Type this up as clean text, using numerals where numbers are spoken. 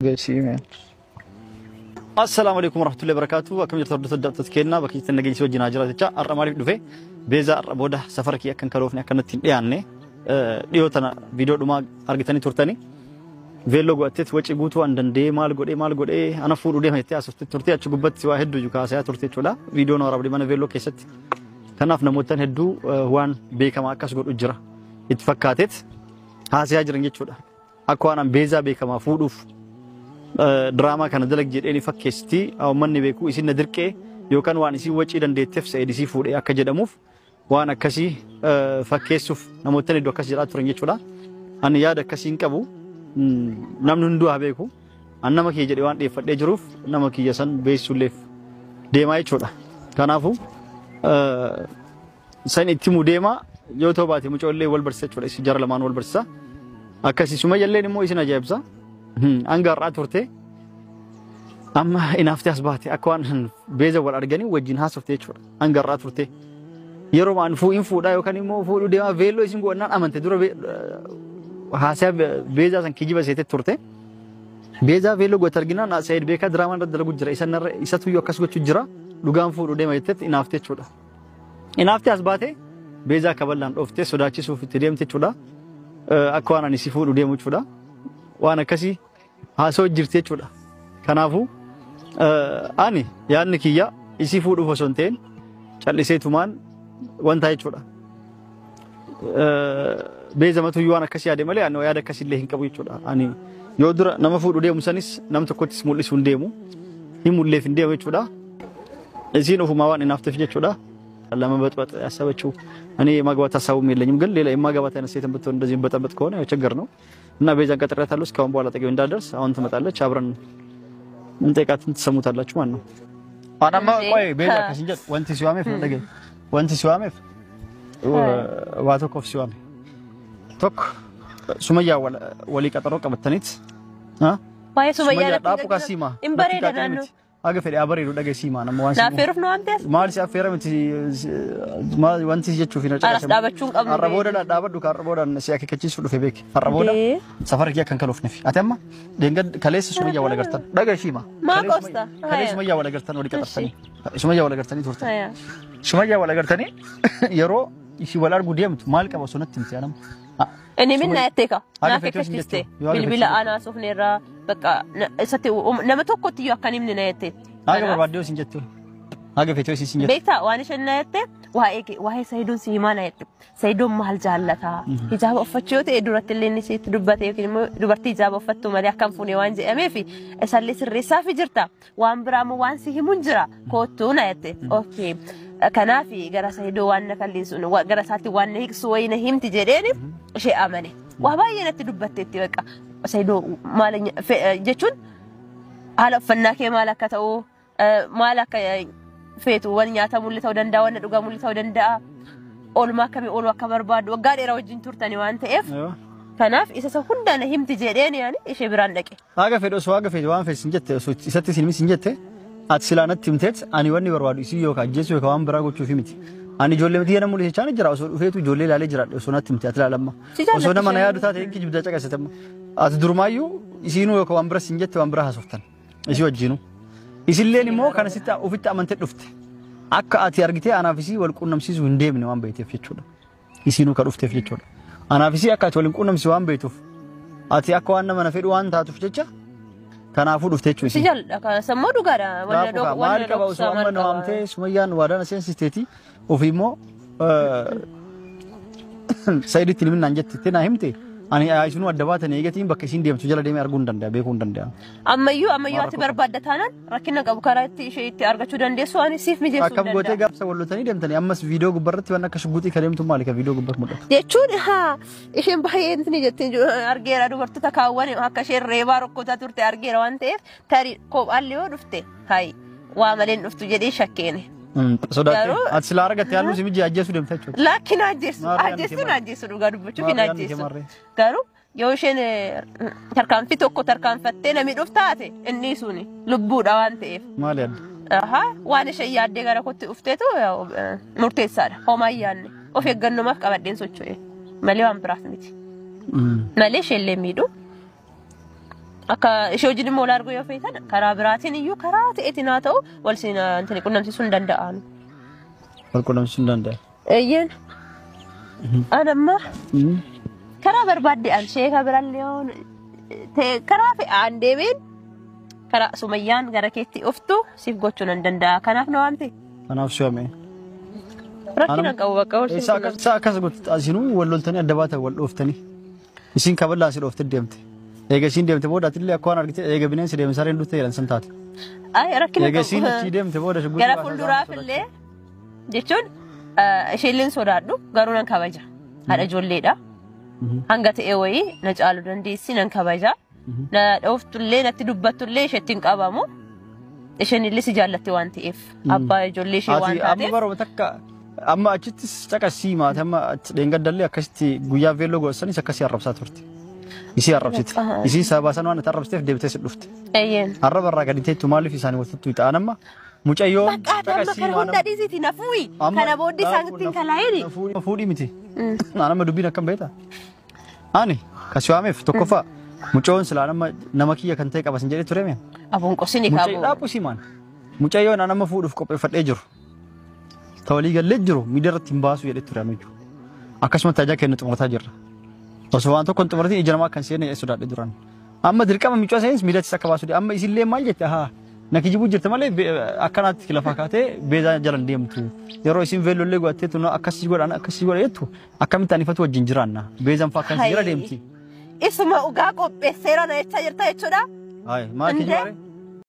Geessiime. Assalaamu alaikum warahmatullahi wabarakatuh. Akkam jirtu hordoftoota daawwattoota keenyaa bakka jirtan nageenya wajjin haa jiraatu jecha har'a maaliif dhufe beezaa har'a booda safara kiyya akkan kaloofne akkanatti hin dhiyaanne dhiyoo tana viidiyoo dhumaa argitanii turtanii veelloo godhatteet waci guutuu an danda'ee maal godhee maal godhee ana fuudhuu deema jettee haasofte turte achi gubbatti waa hedduu kaasaa turte jechuudha. Viidiyoon waraabdee mana veelloo keessatti. Kanaaf namootaan hedduu waan beekamaa akkas godhu jira itti fakkaateet haasayaa jiran jechuudha. Akka waan an beezaa beekamaa fuudhuuf diraamaa kana dalag jedhee fakkeessitii uummanni beeku isin na dirqee yookaan waan isin wacii dandeetteef Sa'id isii fuudhee akka jedhamuuf waan akkasii fakkeessuuf namoota hedduu akkas jedhaa turan jechuudha. Ani yaada akkasii hin qabu. Namni hunduu haa beeku. An nama kiyya jedhee waan dhiyeeffadhee jiruuf nama kiyya san beeksisuulleef deemaa jechuudha. Kanaafuu san itti himuu deemaa yoo ta'u baate mucoollee wal barsiisa jechuudha. Isin jara lamaan wal barsiisa. Akkasii Sumayyalleen immoo isin ajaa'ibsa. Hanga har'aa turte amma inaaftee as baate akka waan beeza wal arganii wajjin haasofte jechuudha. Hanga har'aa turte yeroo an fuudhin fuudhaa yookaan immoo fuudhuu deemaa veelloo isin godhannaan amante dura haasaa beezaa san kijiba seetee turte. Beezaa veelloo godhate arginaan Sa'iid beekaa diraamaa irra dalagu jira isatu iyyuu akkas gochuu jira dhugaan fuudhuu deema jettetti inaaftee jechuudha. Inaaftee as baate beezaa kaballaan dhooftee sodaachisuuf itti deemte jechuudha. Akka waan ani si fuudhuu deemu jechuudha. Waan akkasii haasoo jirti jechuudha. Kanaafuu ani yaadni kiyya isii fuudhuuf osoo hin ta'in calliseetumaan wanta jechuudha. Beezamatu iyyuu waan akkasii yaade malee ani yaada akkasii illee hin qabu jechuudha. Ani yoo dura nama fuudhu deemu sanis nam tokkottis mul'isuu hin deemu. Hin mul'eef hin deemu jechuudha. Isiin ofumaa waan inaafteef jechuudha. ለመበጥበጥ ያሰበችው እኔ የማግባት ሀሳቡም የለኝም፣ ግን ሌላ የማግባት አይነት ሴትን ብትሆን እንደዚህ በጠበጥ ከሆነ ያው ችግር ነው እና ቤዛን ቀጥሬያታለሁ። እስካሁን በኋላ አጠገቤ እንዳልደርስ አሁን ትመጣለች፣ አብረን እንጠይቃትን ትሰሙታላችሁ ማለት ነው። አናማ ቆይ ቤዛ ከሲንጀት ወንቲ ሲዋሜፍ ነው ነገ ወንቲ ሲዋሜፍ waa tokkoof si waame tokko Sumayyaa walii qaxaroo qabattaniit Waa'ee Sumayyaa dhaabu kasiima hin bareeda naannoo. Haga fedhe haa bareedu dhagaye siimaa nama waan Na affeeruuf nu waamte as? Maal si affeera miti wanti si jechuuf hin Aras dhaabachuu hin qabnu. Har'a booda dhaabadhu ka har'a booda si akeekkachiisuu dhufe beeki. Har'a booda safara kiyya kan kaloofneef. Ati amma deengad kaleessa Sumayyaa wal agartan. Dhagaye siimaa. Maa qoosta? Kaleessa Sumayyaa wal agartan walii qaxartanii. Sumayyaa wal agartanii turtan. Sumayyaa wal agartanii yeroo ishii wal argu deemtu maal qaba osoo natti himte anam. Inni minna jettee ka. Haga Na feetee isin akeekkachiiste. jettu. Yoo haga Bilbila feetee. aanaa suufneerraa bakka isatti nama tokkotti iyyuu akkan himne na jette. Haga barbaaddee isin jettu. Haga feetee isin jettu. Beektaa waan isheen na jette waa'ee waa'ee Sayidoon si himaa na jette. Sayidoon maal jaallataa? Hijaaba uffachuu yoo ta'e duratti illee inni sitti dubbate yookiin immoo dubartii hijaaba uffattu malee akkam fuune waan jedhameef isallee sirreessaafi jirta. Waan biraa immoo waan si himuun jira koottuu na jette. Okay. Kanaaf gara Sayidoo waan na kallisu gara isaatti waan na hiiksu wayii na himti jedheeni ishee amane. Waa baay'ee natti dubbatteetti bakka Sayidoo maal jechuun haala uffannaa kee maal akka ta'u maal akka feetu waan nyaatamullee ta'uu danda'a waan dhugamullee ta'uu danda'a oolmaa akkamii ooluu akka barbaadu waggaa dheeraa wajjin turtanii waan ta'eef kanaaf isa isa hunda na himti jedheen yaani ishee biraan dhaqe. Haga fedhe osoo haga fedhe waan fedhe sin jette osoo isatti sin sin jette ati silaa natti himteet ani wanni barbaadu isii yookaan ajjeesuu yookaan waan biraa gochuufi miti. Ani ijoollee miti yana mul'ise chaani jira osoo dhufeetu ijoollee ilaalee jiraadhe osoo natti himte ati ilaalamma. Si jaallatti Osoo nama na isheen. yaadu taate hin kijibdaa caqasate amma. Ati durumaayyuu isiinuu yookaan waan bira sin jette waan biraa haasoftan. Isii wajjinuu. Isilleen immoo kana sitti ofitti amantee dhufte. Akka ati argitee anaaf isii wal quunnamsiisuu hin deemne waan beekteef jechuudha. Isiinuu ka dhufteef jechuudha. Anaaf isii akka ati wal hin quunnamsiisu waan beektuuf ati akka waan nama na fedhu waan taatuuf jecha kanaafuu dhufte jechuudha. Si jaalladha kana sammuu dhugaadha. Wanna Dhaabu kaa maal qaba osoo amma nu waamtee Sumayyaan waadaan seensisteeti ofii immoo Sayiditti himinaan jetti naa himte ani isinuu adda baatan eegatiin bakka isiin deemtu jala deemee arguu hin danda'a beekuu hin danda'a. Ammayyuu ammayyuu Maal ati rakkoo barbaadda taanaan rakkina qabu karaa itti ishee itti argachuu dandeessu ani siif mijeessuu Akkam gootee danda'a. gaafsa wallotanii deemtanii ammas viidiyoo gubbarratti waan akka shugguxii ka deemtu maali ka viidiyoo gubbarratti mul'atu. Jechuun haa isheen baay'ee intini jettee argeera dubartoota kaawwan akka isheen reebaa rukkutaa turte argeera waan ta'eef tarii kophaallee yoo dhufte hayi waa malee hin dhuftu jedhee shakkeene. Sodaattee Garuu- ati silaa argatte halluu si mijii ajjeesuu deemte jechuudha. Lakki na ajjeessu Maarree ani ajjeessu kee na ajjeessu dhugaa dubbachuuf hin Maarree ani kee ajjeessu. maarree. Garuu yoo isheen tarkaanfii tokko tarkaanfattee namni dhufu taate inni suni lubbuudha waan ta'eef. Maali yaadda? Ahaa waan isheen yaaddee gara kootti dhufteetu murteessaadha. Homaa hin yaadne of eeggannumaaf qabadheen socho'e malee waan biraaf miti. Malee isheellee miidhu. Akka ishee wajjin immoo wal arguu yoo feetan karaa biraatiin iyyuu karaa ta'eetiin haa ta'u wal siin intini qunnamsiisuu hin danda'an. Wal qunnamsiisuu hin danda'a. Eeyyeen. An amma karaa barbaadde an sheeka birallee yoo ta'e karaa fe'aan deemeen karaa Sumayyaan gara keetti dhuftu siif gochuu nan danda'a. Kanaaf na waamte. Kanaaf si waame. Rakkina hin qabu bakka wal Isa akkas isa akkas gootu asinuu wal loltanii adda baatan wal dhooftanii. Isin kaballaa si dhooftee deemte. Eega isiin deemte booda atillee akka waan argite eega bineensi deeme sareen dutte jedhan san taate. Ay, rakkina Eega isiin achii deemte booda shugguxii Gara baasaa fuulduraaf illee jechuun isheelleen sodaadhu garuu nan kabaja. Haadha ijoolleedha. Hanga ta'e wayii na caalu dandeessi nan kabaja. Na dhooftullee natti dubbattullee isheetti hin qabamu. Isheen illee si jaallatti waan ta'eef abbaa ijoollee ishee waan Ati amma taateef. baruma takka amma achittis caqasii maate amma achi dheengaddallee akkasitti guyyaa veelloo godhasanis akkasii arrabsaa turte. Isii arrabsite. Isiin sababa san waan ati arrabsiteef deebitee si dhufte. Eeyyeen. Arraba irraa gadi teettu maaliif isaanii walitti ta'an amma mucayyoon Bakka ati amma kana hunda dhiisiiti na fuuyi. Kana booddee isaan ittiin kalaa'ini. Fuudhii miti. Naan amma dubbiin akkam beektaa? Ani kasi waameef tokkoffaa mucayyoon silaa nama nama kiyya kan ta'e qaba sin jedhee ture mee? Abuun qosini Mucayyoo qabu. dhaabbu simaan. Mucayyoon an amma fuudhuuf qopheeffadhee jiru. Ta walii gallee jiru miidiyaa irratti hin baasu jedhee ture amiyyuu. Akkasumatti ajaa kennu xumurataa jirra. Osoo waan tokko hin xumuratin ija namaa kan seenne jedhee sodaadhe duraan. Amma dirqama mucaa seenis miidiyaattis akka baasu amma isillee maal jette haa na kijibuu jirte malee akkanaatti lafaa kaatee beezaa jala hin deemtu. Yeroo isin veellollee godhattee tun akkasii godhaan akkasii godha jettu akkamitti anifatu wajjin jiraanna. Beezaan fa'aa akkan jira deemti. Isuma dhugaa qopheesseera na jechaa jirta jechuudha. Hayi maal Indee? kijibaare?